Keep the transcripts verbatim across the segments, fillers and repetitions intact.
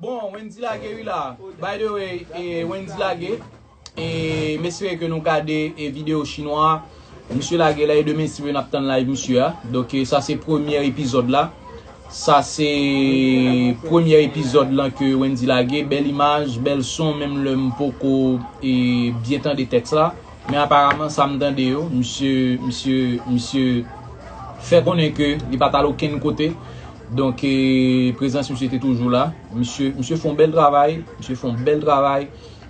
Bon, Wendy lage wi la. By the way, e, Wendy lage. E, m espere ke nou gade e, videyo chinwa a. Misye lage la e demen si n ap tann live misye a. Donk, e, sa se premye epizòd la. Sa se premye epizòd lan ke Wendy lage. Bèl imaj, bèl son, menm lè m poko e, byen tande tèks la. Men aparaman, sa m tande yo, misye, misye, misye fè konnen ke li pa t al okenn kote. Donk, e, prezans misye te toujou la. Misye, misye fè yon bèl travay. Misye fè yon bèl travay.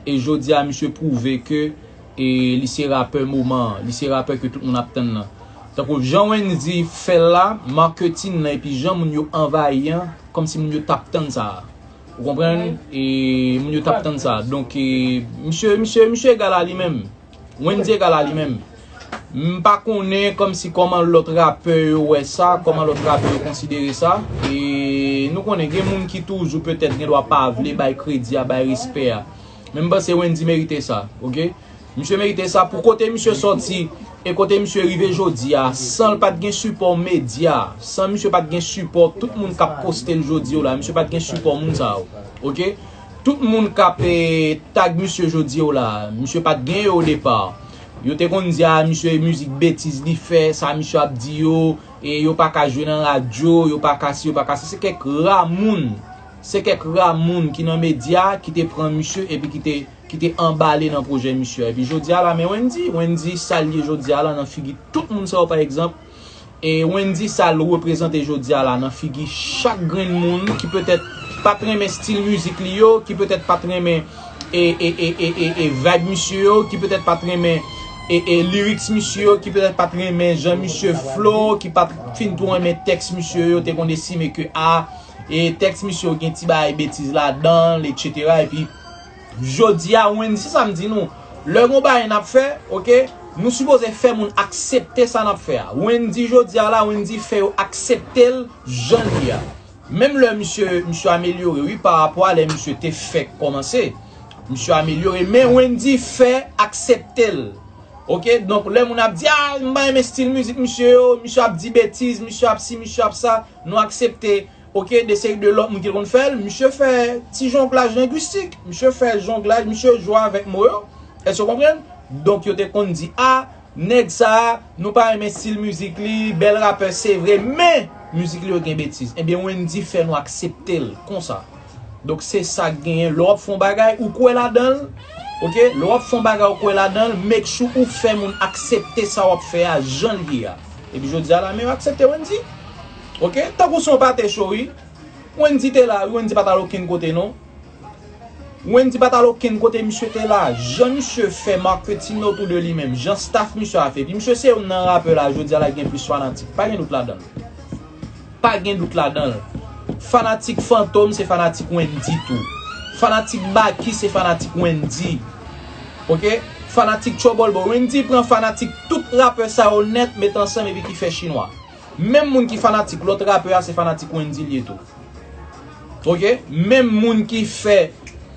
E jodi a, misye pwouve ke e, li se rapè moman an. Li se rapè ke tout moun ap tann nan. Tankou jan Wendy fè l la, marketing nan, epi jan moun yo anvayi an, kòmsi moun yo t ap tann sa a. Ou konprann? E, moun yo t ap tann sa a. Donk, e, misye, misye, misye egal a li menm. Wendy egal a li menm. M pa konnen kòmsi kòman lòt rapè yo wè sa, kòman lòt rapè yo konsidere sa. E nou konnen gen moun ki toujou petèt gen dwa pa vle bay kredi a, bay respè a. Men m panse Wendy merite sa, oke? Misye merite sa pou kote misye sòti e kote misye rive jodi a, san l pa t gen sipò medya, san misye pa t gen sipò tout moun k ap poste l jodi yo la, misye pa t gen sipò moun sa yo, oke? Tout moun k ap e, tag misye jodi yo la, misye pa t gen yo odepa. Yo te konn di a misye e mizik betiz li fè, sa misye ap di yo, e yo pa ka jwe nan radyo, yo pa ka si, yo pa ka sa. Se kèk ra moun, se kèk ra moun ki nan medya ki te pran misye epi ki te, ki te anbale nan pwojè misye a. Epi jodi a la, men Wendy, Wendy sa l ye jodi a la nan figi tout moun sa yo pa egzanp. E Wendy sa l reprezante jodi a la nan figi chak grenn moun ki petèt pa t renmen stil mizik li yo, ki petèt pa t renmen e, e, e, e, e, e vibe misye yo, ki petèt pa t renmen e, e lyrics misye yo, ki petèt pa t renmen jan misye flow, ki pa t fin twò renmen tèks misye yo, te konn estime ke a, e tèks misye yo gen ti bagay betiz ladan l, etsetera. Epi jodi a, Wendy, se sa m di nou, lè gon bagay n ap fè, oke, nou sipoze fè moun aksepte sa n ap fè a. Wendy jodi a la, Wendy fè yo aksepte l jan l ye a. Menm lè misye, misye amelyore, wi, pa rapò a lè misye te fèk kòmanse. Misye amelyore, men Wendy fè aksepte l. Oke, donk lè moun ap di, a, m pa renmen stil mizik misye yo, misye ap di betiz, misye ap si, misye ap sa, nou aksepte. Oke, de seri de lòt moun ki te konn fè l, misye fè ti jonglaj lengwistik, misye fè jonglaj, misye jwe avèk mo yo. Èske w konprann? Donk yo te konn di, a, nèg sa a, nou pa renmen stil mizik li, bèl rapè se vre, men mizik li yo gen betiz. Ebyen, Wendy fè nou aksepte l konsa. Donk se sa k genyen, lè w ap fè yon bagay, ou kwè ladan l, oke? Lè w ap fè yon bagay, ou kwè ladan l, make sure ou fè moun aksepte sa w ap fè a jan l ye a. Epi jodi a la, men yo aksepte Wendy. Oke? Tankou se yon pate cho, wi. Wendy te la, wi, Wendy pa t al okenn kote, non. Wendy pa t al okenn kote, misye te la. Jan misye fè marketing otou de li menm, jan staff misye a fè. Epi misye se youn nan rapè la, jodi a la gen plis fanatik. Pa gen dout ladan l. Pa gen dout ladan l. Fanatik Fantom se fanatik Wendy tou. Fanatik Baky se fanatik Wendy. Oke? Fanatik Trouble Boy. Wendy pran fanatik tout rapè sa yo nèt, met ansanm epi ki fè chinwa. Menm moun ki fanatik lòt rapè a, se fanatik Wendy l ye tou. Oke? Menm moun ki fè,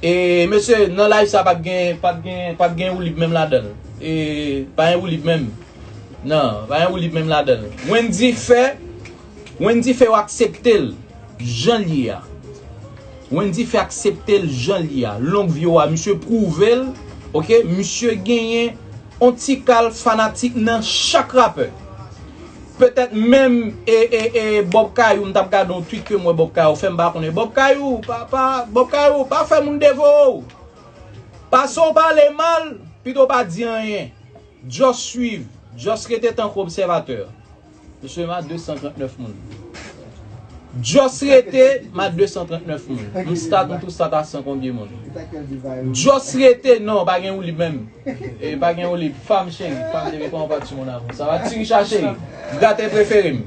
e, mesye, nan live sa p ap gen, p ap gen, p ap gen woulib menm ladan l. E, pa gen woulib menm. Non, pa gen woulib menm ladan l. Wendy fè, Wendy fè yo aksepte l jan l ye a. Wendy fè aksepte l jan l ye a. Long vyo a, misye pwouve l, oke? Misye genyen on ti kal fanatik nan chak rapè. Petèt menm e, e, e, Bob Kayou, m t ap gade yon tweet ke m wè Bob Kayou fè, m pa konnen. Bob Kayou, pa, pa, Bob Kayou, pa fè moun devoye w. Pase w pale mal, pito w pa di anyen. Just swiv, just rete tankou obsèvatè. Mesye, m a de san trant nèf moun. Just rete, m a de san trant nèf moun. M stat, m tou stat a san konbyen moun. Just rete, non, pa gen woulib menm. E pa gen woulib. Fam cheri, fam cheri, kòman w pa ti mon amour? Sa va, ti Richa cheri? Gratè prefere m.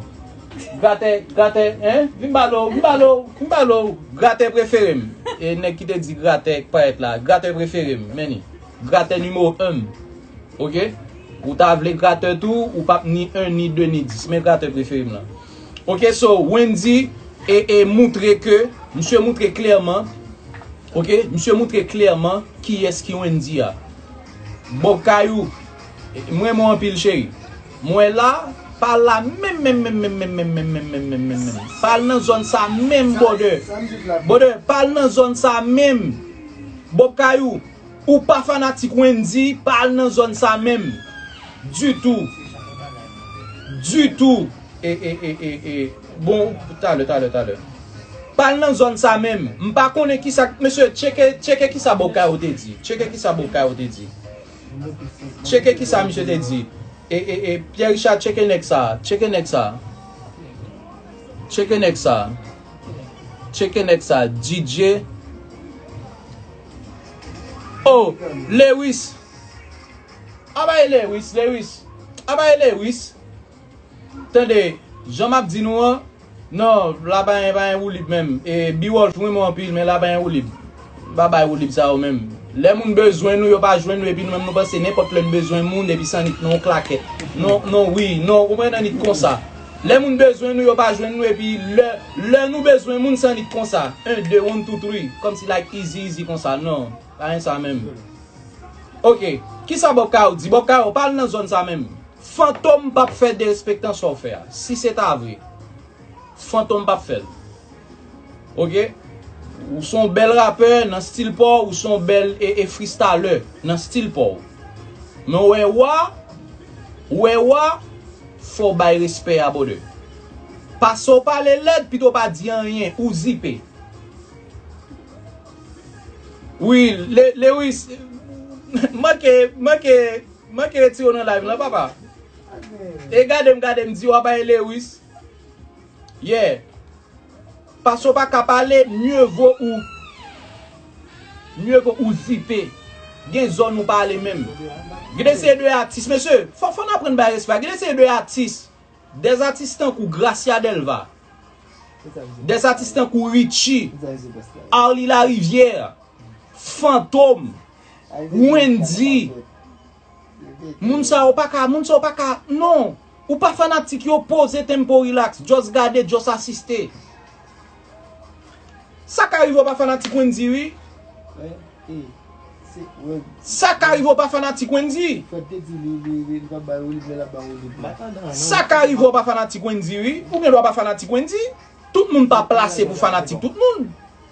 Gratè, gratè, hein? Vin ba lo, vin ba lo, vin ba lo. Gratè prefere m. E nèg ki te di gratè parèt la. Gratè prefere m, men li. Gratè nimewo en m. Oke? Ou ta vle gratè tou, ou p ap ni en, ni de, ni dis. Men gratè prefere m lan. Oke, so, Wendy e, e moutre ke, misye moutre klèman, oke, misye moutre klèman kiyès ki Wendy a. Bob Kayou, e, m renmen w anpil, cheri. Mwen la, Pa al la menm, menm, menm, menm, menm, menm, menm, menm, menm, menm, menm, menm. Pa al nan zòn sa menm, brother. Brother, pa al nan zòn sa menm. Bob Kayou, ou pa fanatik Wendy, pa al nan zòn sa menm. Ditou. Ditou. E, e, e, e, e. Bon, talè, talè, talè. Pa al nan zòn sa menm. M pa konnen kisa, mesye, tcheke, tcheke kisa Bob Kayou te di. Tcheke kisa Bob Kayou te di. Tcheke kisa misye te di. E, e, e, Pierre Richard, tcheke nèg sa. Tcheke nèg sa. Tcheke nèg sa. Tcheke nèg sa. D J. Oh, Lewis. Abay Lewis, Lewis. Abay Lewis. Tande, jan m ap di nou an, non, la pa gen, pa gen woulib menm. E, Biwòl, m renmen w anpil, men la pa gen woulib. M pa bay woulib sa yo menm. Lè moun bezwen nou, yo pa jwenn nou, epi nou menm nou panse nenpòt lè n bezwen moun, epi s annik non klakèt. Non, non, wi, non, ou konprann annik konsa. Lè moun bezwen nou, yo pa jwenn nou, epi lè, lè nou bezwen moun, s annik konsa. En, de, one, two, three. Kòmsi like easy, easy konsa. Non, pa gen sa menm. Ok, kisa Bob Kayou di? Bob Kayou, pa al nan zòn sa menm. Fantom p ap fè derespektan sa w fè a. Si se ta vre, Fantom p ap fè l. Ok? Ou se yon bèl rapè nan stil pa w, ou se yon bèl e, e freestyler nan stil pa w. Men w wè wa, w wè wa, fò w bay respè a, brother. Pase w pale lèd, pito w pa di anyen, ou zipe. Wi, Le-, Lewis, manke, manke, manke retire w nan live lan, papa. E gade m, gade m, di w ap bay Lewis. Yeah. Pase w pa ka pale, mye vo ou, mye vo ou zipe. Gen zòn ou pa ale menm. Gade se de atis, mesye. Fò, fò n aprann bay respè. Gade se de atis. Des atis tankou Gracia Delva. Des atis tankou Richie, Arly Larivière, Fantom, Wendy. Moun sa yo pa ka, moun sa yo pa ka, non. Ou pa fanatik yo, poze tempo, relax. Just gade, just asiste. Sa ka rive w pa fanatik Wendy, wi. Sa ka rive w pa fanatik Wendy. Sa ka rive w pa fanatik Wendy, wi. Ou gen dwa pa fanatik Wendy. Tout moun pa plase pou fanatik tout moun.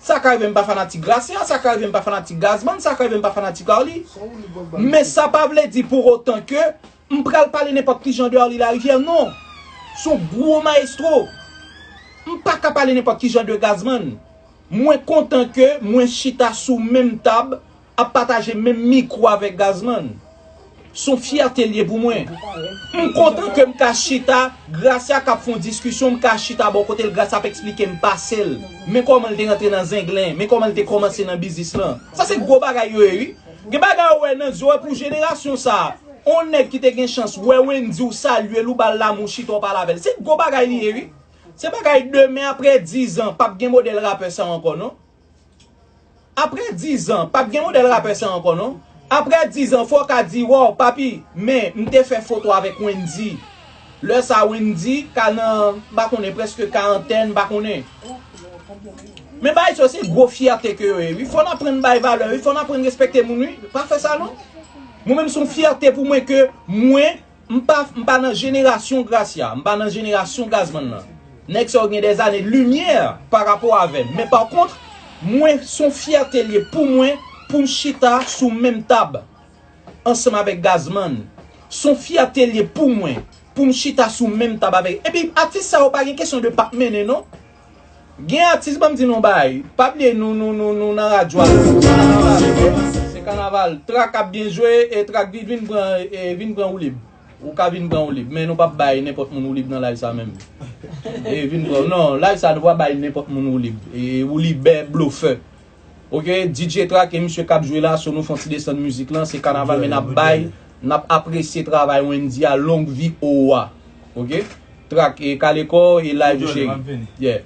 Sa ka rive m pa fanatik Gracia, sa ka rive m pa fanatik Gazman, sa ka rive m pa fanatik Arly. Men sa pa vle di pou otan ke m pral pale nenpòt ki jan de Arly Larivière, non. Se yon gwo mayestwo. M pa ka pale nenpòt ki jan de Gazman. Mwen kontan ke mwen chita sou menm tab, ap pataje menm mikwo avèk Gazman. Se yon fyète l ye pou mwen. M kontan ke m ka chita, Gracia k ap fè yon diskisyon, m ka chita bò kote l, Gracia ap eksplike m pase l. Men kòman l te rantre nan Zenglen, men kòman l te kòmanse nan biznis lan. Sa se gwo bagay yo ye, wi. Gen bagay ou wè nan zye w, pou jenerasyon sa a, on nèg ki te gen chans wè Wendy, ou salye l, ou ba l lanmou, chita w pale avè l. Se gwo bagay li ye, wi. Se bagay demen, apre diz an, p ap gen modèl rapè sa ankò, non. Apre diz an, p ap gen modèl rapè sa ankò, non. Apre diz an, fò w ka di, waw, papi, men, m te fè foto avèk Wendy. Lè sa a, Wendy ka nan, m pa konnen, prèske karantèn, m pa konnen. Men bagay sa yo, se gwo fyète ke yo ye, wi. Fò n aprann bay valè, wi. Fò n aprann respekte moun, wi. Pa fè sa, non. Mwen menm, se yon fyète pou mwen ke mwen, m pa, m pa nan jenerasyon Gracia, m pa nan jenerasyon Gazman nan. Nèg sa yo gen des années de lumière pa rapò avè m. Men pa kont, mwen, se yon fyète l ye pou mwen, pou m chita sou menm tab ansanm avèk Gazman. Se yon fyète l ye pou mwen, pou m chita sou menm tab avèk. Epi, atis sa yo pa gen kesyon de p ap mennen, non. Gen atis, ban m di nou yon bagay. Pa bliye nou, nou, nou, nou nan radyo a. Se kanaval, ok? Se kanaval. Track ap byen jwe, e Track vin, vin pran, e vin pran woulib. Ou ka vin pran woulib, men nou p ap bay nenpòt moun woulib nan live sa menm. E vin pran, non, live sa nou pa bay nenpòt moun woulib. E woulibè, blofè. Ok, D J Track e misye k ap jwe la, so nou fè yon ti desann mizik lan, se kanaval, men n ap bay, n ap apresye travay Wendy a, long vi Owa. Ok, Track e kale kò e live ou cheri. Yeah.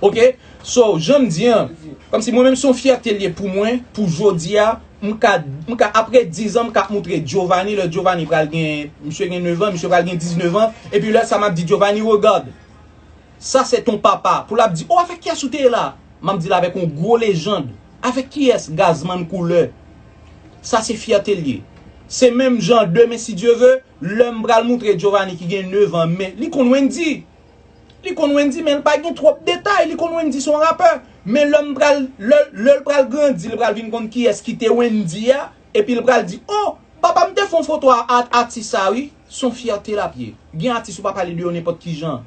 Ok, so, jan m di an, kòmsi mwen menm se yon fyète l ye pou mwen, pou jodi a, m ka, m ka, apre diz an, m ka ap moutre Giovanni, lè Giovanni pral gen, misye gen nèf an, misye pral gen diznèf an, epi lè sa m ap di Giovanni, regarde, ça c'est ton papa. Pou l ap di, oh, avèk kiyès ou te ye la? M ap di l avèk yon gwo lejand. Avèk kiyès? Gazman koulè. Sa se fyète l ye. Se menm jan demen, si Dye ve, lè m pral moutre Giovanni ki gen nèf an, men li konn Wendy. Li konn Wendy, men l pa gen twòp detay. Li konn Wendy se yon rapè. Men lè m pral, lè, lè l pral grandi, li pral vin konn kiyès ki te Wendy a. Epi l pral di, "Oh, papa m te fè yon foto a, a atis sa, wi." Se yon fyète l ap ye. Gen atis ou pa pale de yo nenpòt ki jan.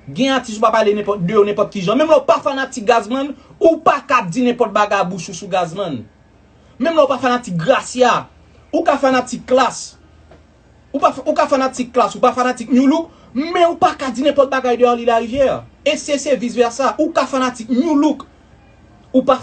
Gen atis ou pa pale nenpòt, de yo nenpòt ki jan. Menm lè w pa fanatik Gazman, ou pa ka di nenpòt bagay bouch ou sou Gazman. Menm lè w pa fanatik Gracia, ou ka fanatik Klass. Ou pa, ou ka fanatik Klass, ou pa fanatik Nu Look, men ou pa ka di nenpòt bagay de Arly Larivière. E se, se vis vèsa. Ou ka fanatik Nu Look, ou pa